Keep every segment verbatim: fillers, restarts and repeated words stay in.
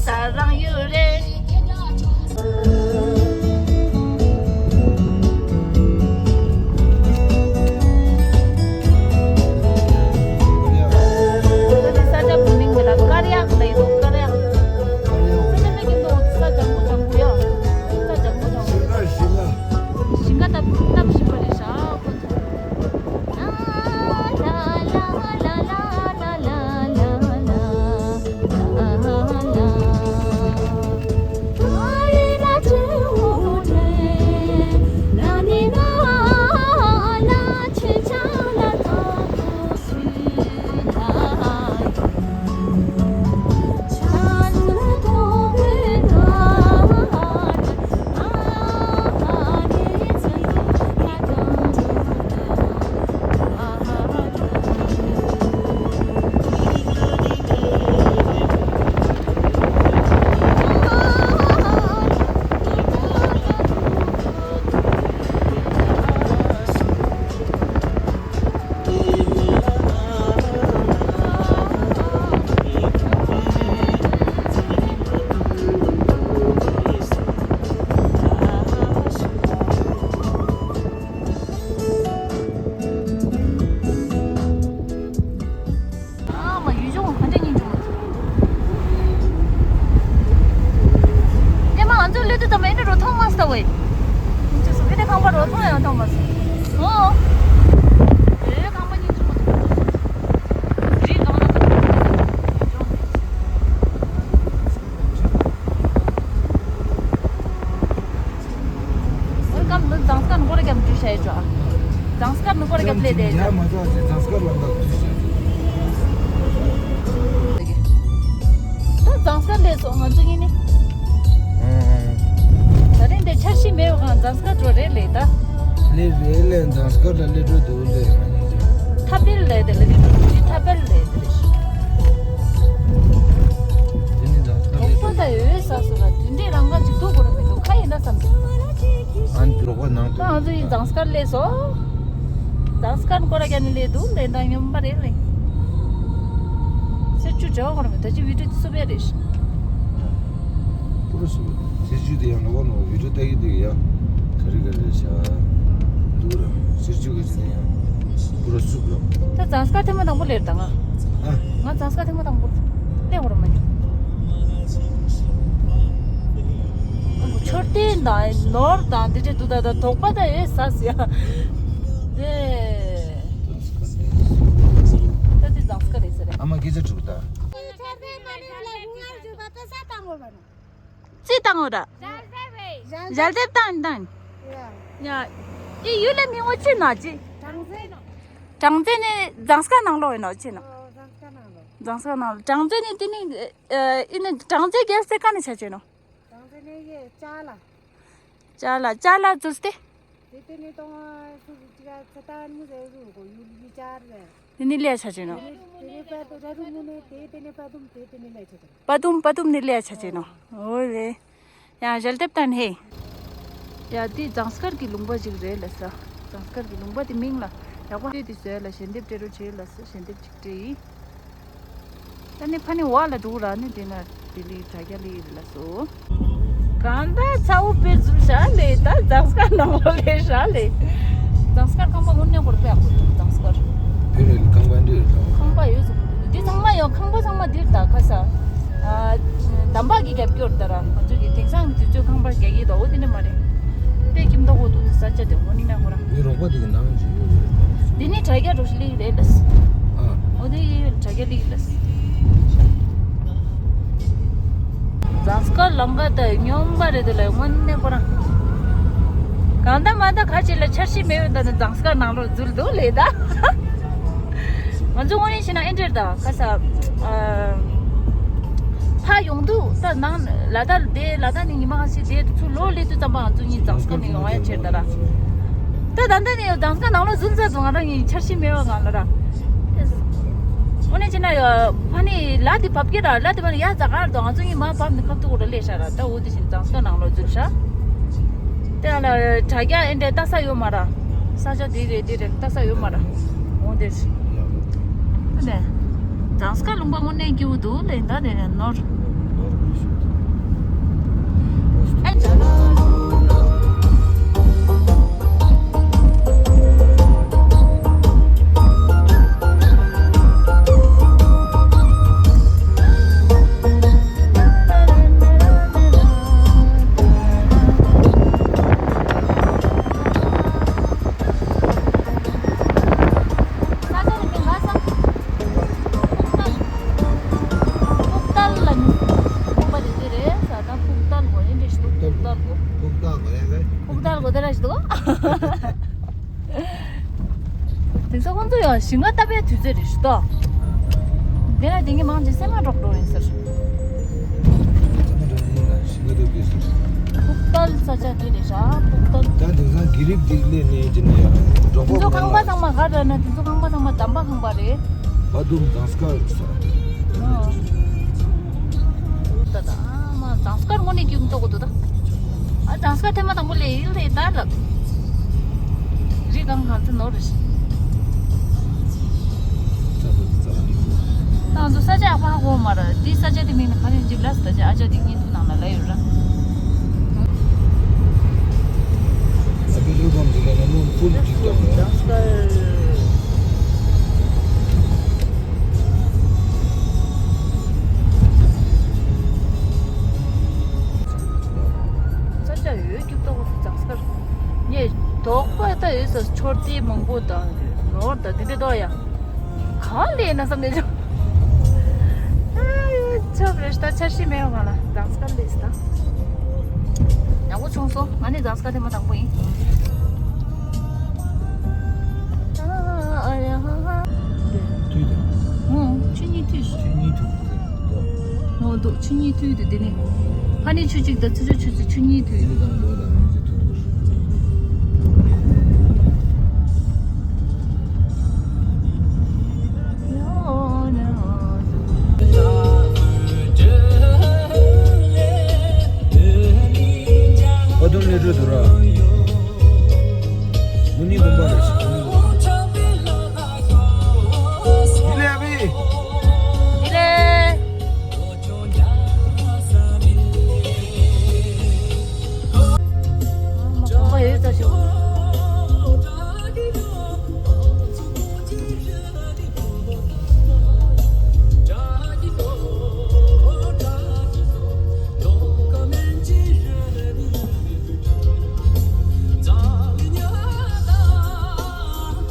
རང་ཡུལ་རེད། ས་ཆ་བོད་མིང་མི་ལ་དཀར་ཡག་ལ་ཡོད། དཀར་ཡག་ས་ཆ་ལ་ཡིན་འདུག་ས་ལྗང་གུ་ལྗང་གུ་ཡ། ས་ལྗང་གུ་ལྗང་གུ། ཞིང་ཁ་སྟབས་སྟབས་ཞིམ་པ་རེད་ཤག་ཁོ་ཚོ། ཨ་མ་ཡུལ་ལྗོངས་ག་འདྲ་ཡིན་ཅུང་མ་ཐུབ། ཨེ་མ་ང་ཚོའི་སླེབས་དུས་ཙམ་པ་ཨེ་འདྲ་རོ་མཐོང་མ་སོང་བས། ང་ཚོས་སུ་ཕི་དེ་ཁང་པ་རོ་མཐོང་ཡང་མཐོང་མ་སོང་། ཨོ། ཨེ་ཁང་པ་ཡིན་ཅུང་མ་ཐུབ། རི་སྒང་ལ་ཡུལ་ལྗོངས། Welcome to Zanskar Nukor Gap འདྲི་བྱ་ཡི་ཅོ། Zanskar Nukor Gap སླེབས་དེ། ཡ་མ་ཚ་ཅེ་Zanskar ལ་འདག་འདྲི་བྱ་ཡི། ད་Zanskar སླེབས་སོང་ང་ཚོ་གཉིས་ནི། ད་རིང་དེ་འཆར་གཞི་མེད་པ་གང་Zanskar འགྲོ་རེད་ལེ་ད། ལེ་རེད་ལེ་Zanskar ལ་སླེབས་འགྲོ་འདུག་ལེ་ང་གཉིས་ཅོ། ཐབ་པེལ་ལེ་དེ་ལེ་རི་ཐབ་པེལ་ལེ་དེ་རེད། དེ་ནི་Zanskar དོགས་པ་ད་ཡོད་ས་སུ་ལ་དུས་འདྲེ་རང་ག་ཅིག་ཐུག་གོ་ར་མི་འདུག་ཁ་ཡིན་ན་བསམ་གྱི། ཨན་དུ་རོགས་པ་ནང་དུ། ད་ང་ཚོ་ཡིན་Zanskar སླེབས་སོང་། Zanskar སྐོར་ར་རྒྱ་ནི་སླེབས་འདུག་ལེ་ད་ཉམས་པ་རེད་ལེ། སེར་ཆུ་བྲེ་བ་གོ་ར་མི་ད་ཅི་བི་ཏྲི་སུ་བས་རེད། པུ་ར་སུ་སེར་ཆུ་དེ་ཡང་ལོ་བ་ནོ་བི་ཏྲི་ལྟ་གི་འདུག་ཡ། ག་རེ་ག་རེ་བྱ་འདུག་ར་སེར་ཆུ་ག་ཅི་དེ་ཡང་པུ་ར་སུ་ར། ད་Zanskar ཐེངས་མ་དང་པོ་སླེབས་ད་ང་། ཨ། ང་Zanskar ཐེངས་མ་དང་པོ་སླེབས་གོ་ར་མ་ཉོ། མཆོད་རྟེན་དང་ནོར་དང་འདི་འདྲ་འདུག་ད་ད་དོགས་པ་ད་ཡོད་ས་སི་ཡ། དེ། ད་དེ་Zanskar རེད་ཟེར་རེད། ཨ་མ་སྐད་ཆ་དྲིས་ད། རྩིས་བཏང་འོ་ད། ཞལ་འདེབས་བཏང་བཏང་། ཡ། ཡ། ཡུལ་ལ་མི་ངོ་ཅི་ན་ཅི། གྲངས་ཚད་ནི་Zanskar ནང་ལོགས་ཡིན་ནོ་ཅི་ན། Zanskar ནང་ལོགས། གྲངས་ཚད་ནི་དེ་ནི་ཨ་ཨི་ནི་གྲངས་ཚད་རྒྱལ་སའི་ཀ་ནས་ཆ་ཅི་ནོ། གྲངས་ཚད་ནི་ཡེ་ཅ་ལ། ཅ་ལ་ཅ་ལ་ཙུས་ཏེ། དེ་དེ་ནི་ཏོང་ཨ་སུ་ཅི་ག་ཚ་ཏན་མུ་ཟེ་རུ་གོ་ཡུལ་ཡི་ཅར་རེ། དེ་ནི་ལས་ཆ་ཅི་ནོ། དེ་ནི་དེ་ནི་པ་དུ་ར་རུ་མུ་ནི་དེ་དེ་ནི་པ་དུམ་དེ་དེ་ནི་ལས་ཆ་ཅི་ནོ། པ་དུམ་པ་དུམ་ནི་ལས་ཆ་ཅི་ནོ། འོ་རེད། ཡང་ཞལ་འདེབས་བཏང་ཧེ། ཡ་འདི་Zanskar གི་ལུང་པ་ཅིག་རེད་ལ་ས། Zanskar གི་ལུང་པ་དེ་མིང་ལ་ཡག་པོ་ལྟོས་དེ་བཟོས་ལ་ཞལ་འདེབས་སྤྲད་རོགས་བྱེད་ལ་ས་ཞལ་འདེབས་ཅིག་སྤྲད་ཡིན། ད་ནི་ཕ་ནི་བ་ལ་འགྲོ་ར་ནི་དེ་ན་དེ་ལི་དྲ་རྒྱ་ལི་རི་ལ་སོ། གང་ད་ཚ་བོ་པེ་ཛུ་ཤ་ལེ་ད་Zanskar ནང་ལོ་ལེ་ཤ་ལེ། Zanskar ཁང་པ་དངོས་གནས་སྐོར་དཔེ་ཡག་པོ་འདུག Zanskar བོད་རིགས་ཁང་པ་འདི་རེད་ད། ཁང་པ་ཡོད་ཟེར་གི་འདུག་འདི་ཚང་མ་ཡང་ཁང་པ་ཚང་མ་འདིར་ད་ཁ་ས། ཨ། འདམ་བག་གི་རྒྱབ་སྐྱོར་ད་ར་ང་ཚོ་གི་དེང་སང་གི་དུས་ཚོད་ཁང་པ་རྒྱག་གི་ད་འོ་དེ་འདྲ་མ་རེད། དཔེ་ཁྱིམ་ཐོག་འོ་འདུག་ས་ཆ་དེ་འོ་ནི་ན་ཧོ་ར། མི་རོགས་པ་དེ་གི་ནང་ཅི་ཡོད་རེད། འདི་ནི་དྲ་རྒྱ་འགྲོ་ཞིག་ལེགས་རེད་ལ། ཨ། འོ་དེ་ཡི་དྲ་རྒྱ་ལེགས་རེད་ལ། Zanskar ལམ་ཁ་ད་སྙོམས་པ་རེད་དེ་ལ་དངོས་གནས་ཁོ་རང་། གང་ད་མ་ད་ཁ་ཅིག་ལ་འཆར་གཞི་མེད་པའི་ད་ནི་Zanskar ནང་ལོགས་འཛུལ་འདུག་ལེ་ད། ང་ཚོ་དངོས་གནས་བྱས་ན་ཨེ་འདྲེར་ད་ཁ་ས། ཨ། ཕ་ཡོང་དུས་ད་ནང་ལ་ད་དེ་ལ་ད་ནི་ཉི་མ་ཁ་ཤས་དེ་ཚུར་ལོག་སླེབས་དུས་ཙམ་པ་ང་ཚོ་གཉིས་Zanskar ནས་ཡོང་ཡ་ཆེར་ད་ར། ད་ད་ལྟ་ནས་Zanskar ནང་ལོགས་འཛུལ་ཚར་སོང་ང་རང་གཉིས་འཆར་གཞི་མེད་པ་གང་ལ་ར། དངོས་གནས་བྱས་ན་ཡ་ཕ་ནི་ལ་དེ་བབས་ཀྱི་ར་ལ་དེ་བ་ནི་ཡ་ཛ་གར་དུ་ང་ཚོ་གཉིས་མ་བབས་ནས་ཁབ་ཏུ་གོ་ར་སླེབས་ཤག་ར་ད་འོ་དེ་བཞིན་Zanskar ནང་ལོགས་འཛུལ་ཤག་དེ་ཡང་ལ་དྲ་རྒྱ་ཨེ་འདྲས་ལྟ་ས་ཡོད་མ་ར། ས་ཆ་དེ་རེད་དེ་རེད་ལྟ་ས་ཡོད་མ་ར། འོང་དེ་རེད། དེ་ནས་Zanskar ལུང་པ་དངོས་གནས་སྐྱིད་པོ་འདུག་ལེ་ད་དེ་ནས་ནོར། ཞིག་འདུག་དེང་སང་ཁོང་ཚོ་ཡང་ཞིང་ཁ་བཏབ་པའི་དུས་ཚོད་རེད་ཞུ་ཏོ། དེ་ལ་དེང་གི་མང་ཆེ་སེམས་མ་འགྲོགས་འགྲོ་ཡིན་ཟེར། ཕུག་ཏལ་ས་ཆ་དེ་རེད་ཤག་ཕུག་ཏལ། ད་དེང་སང་གི་རིབ་འདི་སླེབས་ནས་ཅི་ནས་ཡང་འགྲོགས་དེ་ཚོ་ཁང་པ་ཚང་མ་ག་རེ་ན་དེ་ཚོ་ཁང་པ་ཚང་མ་འདམ་པ་ཁང་པ་རེད། པ་དུམ་ཟངས་དཀར་ས། ཨོ། ད་ད་ཨ་མ་ཟངས་དཀར་དངོས་གནས་སྐྱིད་མདོག་གོ་འདུག་ད། ཨ་ཟངས་དཀར་ཐེངས་མ་དང་པོ་ལས་ཡིན་ལས་ད་ལབ། རི་གང་གང་ཚེ་ནོར་རེ་ཞིག་ད་ང་ཚོ་ས་ཆ་ཡག་པོ་ཧ་གོ་མ་རེད། འདི་ས་ཆ་དེ་མིང་ནི་ག་རེ་འཇིབ་ལ་ས་ཆ་ཨ་ཅག་དེ་བརྙན་ཐུང་ནང་ལ་ལ་ཡོད་ར། ཨ་ཕི་ལུ་གང་འདི་ལ་ན་ནུ་ཕུལ་གཅིག་དང་ཡོད། ཟངས་དཀར། ས་ཆ་ཡོད་ཀྱི་ཏོག་ཙམ་ཟངས་དཀར། ངས་དོགས་པ་ལྟ་ཡོད་ས་མཆོར་དེ་མང་པོ་དང་ནོར་དང་དེ་འདྲ་ཏོག་ཡ། གང་ལས་ན་བསམ་ནས་ཆོག་ཨ་ཡོད་ཆོག་རེད་ད། འཆར་གཞི་མེད་པ་ལ་ཟངས་དཀར་ལས་ད། ཡག་པོ་བྱུང་སོང་། ང་ནི་ཟངས་དཀར་ཐེངས་མ་དང་པོ་ཡིན། ཨ་ཡ་ཧ་ཧ། དུས་དང་། ཨོ་ཆུ་གཉིས་དུས། ཆུ་གཉིས་དུས། ཨོ་འདུག་ཆུ་གཉིས་དུས་དུ་དེ་ནི། ཕ་ནི་ཆུ་གཅིག་དང་ཚུ་ཆུ་ཆུ་ཚོད་ཆུ་གཉིས་དུས། དེ་ནི་དང་ལོ་དང་མི་ཚེ་དུས་དུས། ཨ་དུམ་ལས་འགྲོ་དུ་ར། མུ་ནི་དགོན་པ་རེད་ཤག་ཡིན་ལས་མི། ཡིན་ལས། ཨ་མ་དགོན་པ་ཡོད་ས་ཞིག་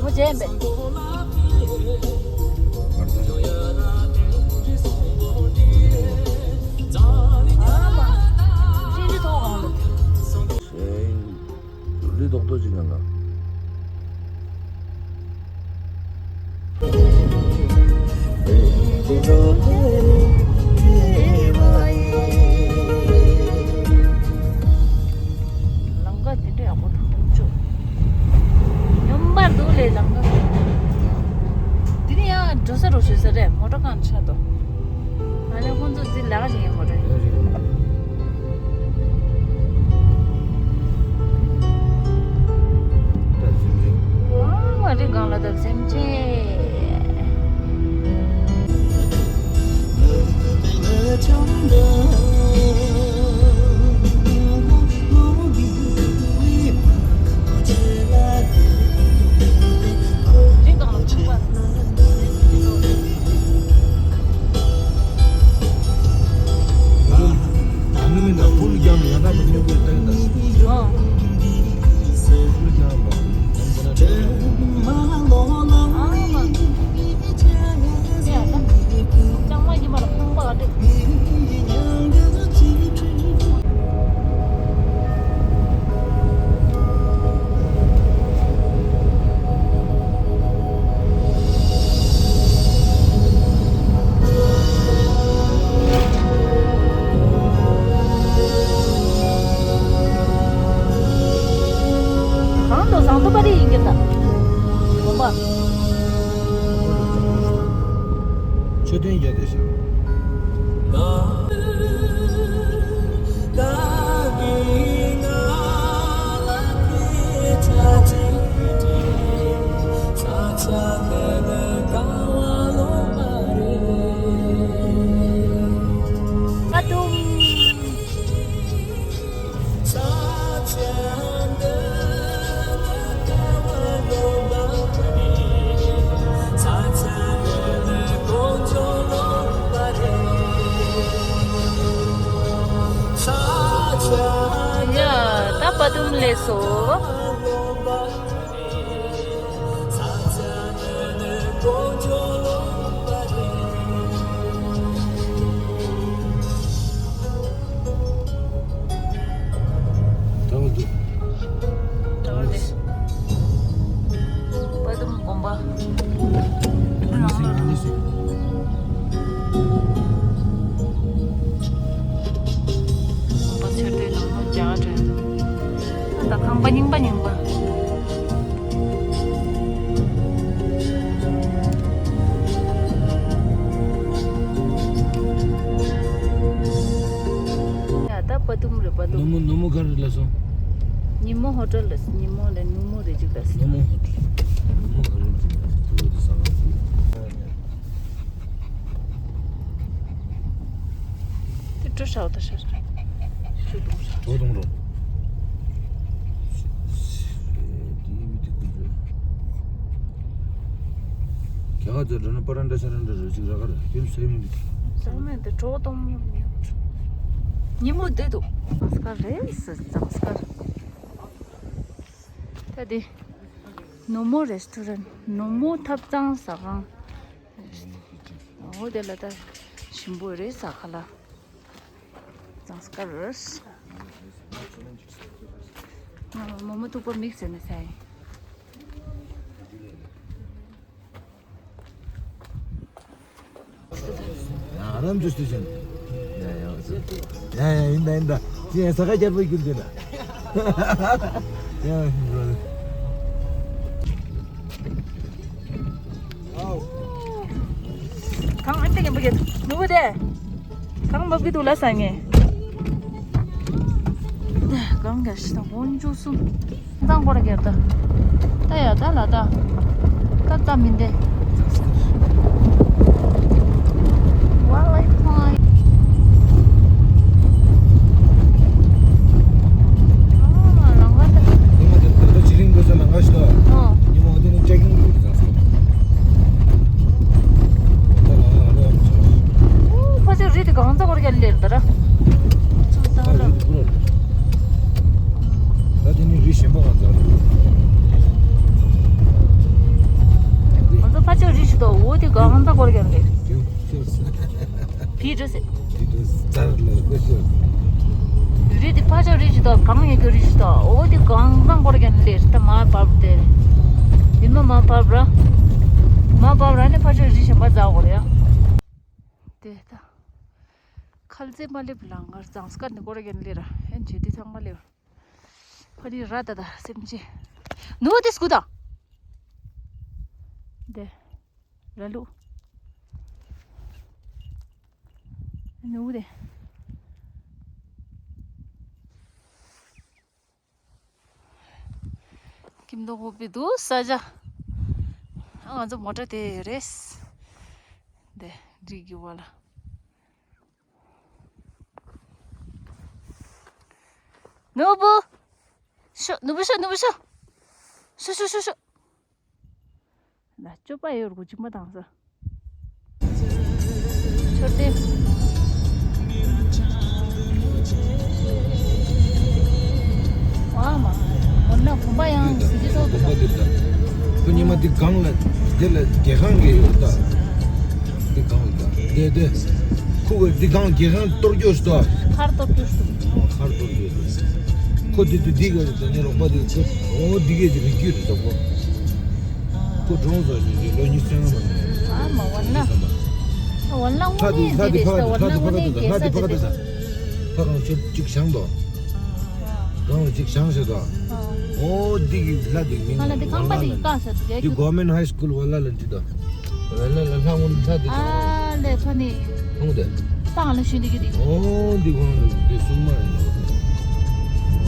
མོ་བྱས་པས། ཨ་མ། ཤིང་རི་ཐོག་གང་ལ། རི་རྡོག་རྡོག་ཅིག་ནང་ལ། ལམ་ཁ་དེ་འདྲ་ཡག་པོ་འདུག་ཅོ། སྙོམས་པར་འདུག་ལས་ལམ་ཁ། འདི་ནི་ཡང་འགྲོ་ས་རུ་ཞོད་ས་རེད། མོ་ཊ་གང་ཆགས་འདུག་ང་ལས་ཁོང་ཚོ་འདི་ལས་ཀ་བྱེད་མཁན་མོ་ཊ་ཡོད་རེད། ཨ་མ་རི་སྒང་ལ་ད་སེམས་ཅན། རི་སྒང་ལ་ཆགས་པ། ཨ་ནི་མིན་ན་ཕུལ་རྒྱང་ཡང་དག་མི་ཐུབ་པའི་སྟེང་ན། ཨོ། ཕུལ་རྒྱང་ལ། ཨ་མ། ཡ་ད། ལྕང་མ་ཡིན་པ་ལ་ཕོངས་པ་ག་འདྲ། གང་དུ་ཟངས་མདོག་པ་རི་ཡིན་གྱི་ད། དགོན་པ། མཆོད་རྟེན་བརྒྱད་དེ་ཤག་ཨ་དུམ། ཡ། ད་པ་དུམ་ལས་སོ། ད་འདུག་རྙིང་པ་རྙིང་པ་རྙིང་པ། ཡ་ད་པ་དུམ་རེད་པ་དུམ། ནུ་མོ་ནུ་མོ་ག་རེ་ལ་སོང་། ཉིན་མོ་ཧོ་ཊལ་ལ་སོང་། ཉིན་མོ་ལ་ནུ་མོ་རེ་ཅིག་ལ་སོང་། ནུ་མོ་ཧོ་ཊལ། ནུ་མོ་ག་རེ་ཅིག་ལ་སོང་། དེ་སྤྲོ་ཧྲ་བ་ད་ཧྲ་ཧྲ། ཆུ་དུང་ཧྲ། དོ་དུང་རོ། ཁྱེད་ཀ་ཚོ་འགྲོ་ན་པ་ར་འདྲ་ཤ་ར་འདྲ་རོ་ཅིག་ར་ག་ར་ཡུལ་སེ་མི་འདུག་ཟ་མེད་དེ་གྲོགས་དང་ཉིན་མོ་བསྡད་འདུག་ཛངས་དཀར་རེད་ཟེར། ཛངས་དཀར། ད་དེ་ནོ་མོ་རེ་སི་ཊོ་རན། ནོ་མོ་ཐབ་ཚང་ཟ་ཁང་། འོ་དེ་ལ་ད་ཞིམ་པོ་རེད་ཟ་ཁ་ལ། ཛངས་དཀར་རེད། ང་མོ་མོ་ཐུག་པ་མིག་ཟེར་ནས་ཟ་ཡིན། ང་རང་ཚོ་སྟེ་ཅན། ཡ་ཡ་ཡ་ཡ། ཡིན་ད་ཡིན་ད། ཅི་ཡང་ས་ཁ་རྒྱལ་པོ་ཁྱོད་ཚོ་ན། ཡ་ཡ། གང་ཨ་འདི་གི་འབུ་གི་ནུ་བུ་དེ། གང་འབབ་ཀྱི་འདུག་ལ་ས་ངས། གང་ག་ཤི་ད་ཧོན་ཇུ་སུ། ཙང་སྐོར་རྒྱབ་ད། ད་ཡ་ད་ལ་ད། ཀ་ཙ་མིན་ཏེ། ཝ་ལའི་ཕོན། ཨ་ལང་ལ་ད། ཉི་མ་དེ་ད་ལྟ་ཇི་ལིང་འགྲོ་ས་ལང་ཀ་ཞིག་ད། ཨོ། ཉི་མ་དེ་ནི་ཅེག་ཨིན་འགྲོ་ས། ད་ལང་ལ་ང་ལ་ཡང་ཆ། ཨོ་ཕ་ཆོས་རི་དེ་གང་ཙ་སྐོར་རྒྱབ་ལེར་ད་ར། ད་རི་དེ་ཀུ་ར། ད་དེ་ནི་རི་གཞན་པ་གང་ཙམ་རེད། ང་ཚོ་ཕ་ཆོས་རི་ཞིག་འདུག་འོ་དེ་གང་ཙམ་སྐོར་རྒྱབ་རེད། དེ་ཤོར་སོང་། བི་འགྲོ་སྲིད། བི་འགྲོ་ཙར་ལ་སྐོར་ཤོར་སོང་། རི་དེ་ཕ་ཆོས་རི་ཞིག་འདུག་གང་ཡོད་ཀྱི་རི་ཞིག་འདུག་འོ་དེ་གང་ཙམ་སྐོར་རྒྱབ་རེད། ད་མར་བབས་ཏེ། ཡིན་ནོ་མར་བབས་ར། མར་བབས་ར་ནི་ཕ་ཆོས་རི་གཞན་པ་འཛེག་དགོས་རེད་ཡ། དེ་ད། ཁལ་ཙེ་མ་ལེབ་ལང་ཀར་ཛངས་དཀར་ནི་སྐོར་རྒྱབ་ལེ་ར། ཨེན་ཇེ་དི་ཚང་མ་ལེབ། ཕ་ནི་ར་ད་ད་སེམས་ཅན། ནུ་དེ་སྐུ་ད། དེ། ར་ལུ། ནུ་དེ། ཁྱིམ་དུ་ཧོབ་པི་འདུག་ས་ཆ། ཨ་ང་ཚོ་མོ་ཊ་དེ་རེད། འདི་རི་གི་བ་ལ། ནོར་བུ། ཤོག་ནོར་བུ་ཤོག་ནོར་བུ་ཤོག་ཤོག་ཤོག་ཤོག་ཤོག་ན་སྤྱོད་པ་ཡོད་རུ་གོ་ཅི་མ་དང་ས། ཆོར་ཏེ། ཨ་མ། འོ་ན་བུམ་པ་ཡང་གཟི་བརྗིད་ཐོག་ཏུ། བུམ་པ་འདིར་ད། ཁོ་ཉི་མ་འདི་སྒང་ལ་འདི་ལ་རྒྱལ་ཁང་གི་ཡོད་ད། འདི་སྒང་ལ་ད། འདི་འདི། ཁོ་གི་འདི་སྒང་རྒྱལ་ཁང་གཏོར་རྒྱུ་ཞིག་ད། མཁར་གཏོར་རྒྱུ་ཞིག་མཁར་གཏོར་རྒྱུ་ཞིག་ཁོ་འདི་དུ་འདི་ག་ད་ནི་རོགས་པ་འདི་ཁོ་འོ་འདི་གས་འདི་རིག་རྒྱུ་རེད་ད་ཁོ། ཁོ་གྲོངས་སོང་ཞིག་ལོ་ཉི་ཤུ་རྩ་ལྔ་མ་ནས། ཨ་མ་འོ་ན། འོ་ན་དངོས་གནས་འདི་རེད་ཤག་འོ་ན་དངོས་གནས་རྒྱལ་ས་འོ་ན་དངོས་གནས་རྒྱལ་ས་དེ་རེད། ཕ་གང་ཆོད་ཅིག་བཞེངས་དོ། གང་ལ་ཅིག་བཞེངས་ཤག་དོ། ཨོ་འདི་གི་ལ་འདི་མིང་ང་ལ་འདི་ཁང་པ་འདི་བཀག་ས་འདི་རྒྱལ་འདི་རྒྱུ། Government High School ཝ་ལ་ལ་འདི་དོ། ཝ་ལ་ལ་ལྷ་ངོ་ལྷ་འདི་དོ། ཨ་ལས་ཕ་ནི། ཁོང་དེ། ཏང་ལ་ཤི་འདི་གི་འདི། ཨོ་འདི་ཁོང་དེ་སྲུང་མ་ཡིན་ནོ།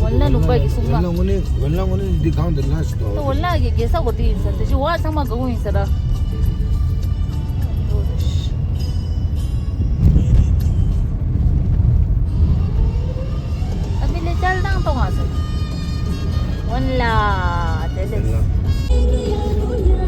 ཝ་ལ་ལུང་པ་གི་སྲུང་མ། ཝ་ལ་ངོ་ནས་ཝ་ལ་ངོ་ནས་འདི་གང་དེ་ལ་ཤི་དོ། ད་ཝ་ལ་གི་རྒྱལ་ས་གོ་འདི་ཡིན་ས་དེ་ཅི་བ་ཚང་མ་ག་གུ་ཡིན་ས་ར། ཨ་མི་ལེ་ཅལ་དང་གཏོང་ང་ཟེར། ཝ་ལ་དེ་ལེ།